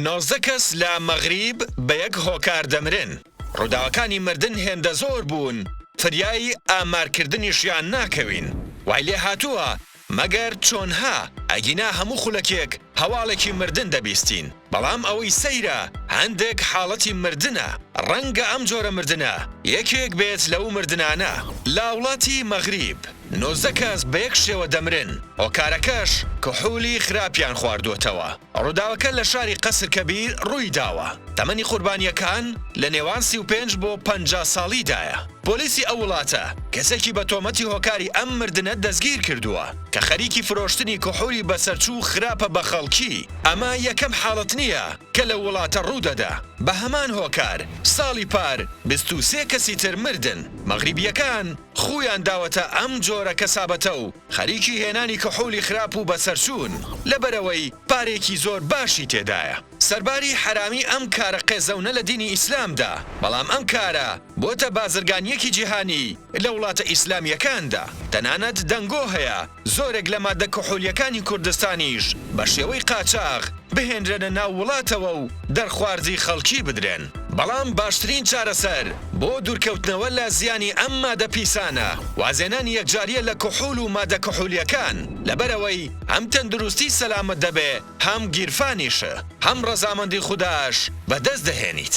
19 کەس لە مەغریب بە یەک هۆکار دەمرن، ڕووداوەکانی مردن هێندە زۆر بوون فریای ئامارکردنیشیان ناکەوین، وای لێهاتووە مەگەر چۆنها، ئەگینا هەموو خولەکێک هەواڵێکی مردن دەبیستین، بەڵام ئەوەی سەیرە هەندێک حاڵەتی مردنە، ڕەنگە ئەم جۆرە مردنە یەکێک بێت لەو مردنانە. لە وڵاتی مەغریب 19 کەس بە یەک شێوە دەمرن، هۆکارەکەش کحولی خراپیان خواردووەتەوە. ڕووداوەکە لە شاری قەسر کەبیر ڕوویداوە، تەمەنی قوربانییەکان لە نێوان 35 بۆ 50 ساڵیدایە. پۆلیسی ئەو وڵاتە کەسێکی بە تۆمەتی هۆکاری ئەم مردنە دەستگیر کردووە کە خەریکی فرۆشتنی کحولی بەسەرچوو خراپە بە خەڵکی، ئەمە یەکەم حاڵەت نییە کە لەو وڵاتە ڕوودەدا، بە هەمان هۆکار ساڵی پار 23 کەسی تر مردن. مەغریبییەکان خوویان داوەتە ئەم جۆرە کەسابەتە و خەریکی هێنانی کحولی خراپ و بەسەرچوون، لەبەرئەوەی پارەیەکی زۆر باشی تێدایە. سەرباری حەرامی ئەم کارە قێزەونە لە دینی ئیسلامدا، بەڵام ئەم کارە بۆتە بازرگانییەکی جیهانی لە وڵاتە ئیسلامییەکاندا. تەنانەت دەنگۆ هەیە زۆرێک لە مادە کحولییەکانی کوردستانیش بە شێوەی قاچاغ بهێنرێنە ناو وڵاتەوە و دەرخواردی خەڵکی بدرێن. بەڵام باشترین چارەسەر بۆ دوورکەوتنەوە لە زیانی ئەم مادە پیسانە، وازهێنانی یەکجارییە لە کحول و مادە کحولییەکان، لەبەرئەوەی هەم تەندروستی سەلامەت دەبێ هەم گیرفانیش، هەم ڕەزامەندی خوداش بەدەست دەهێنیت.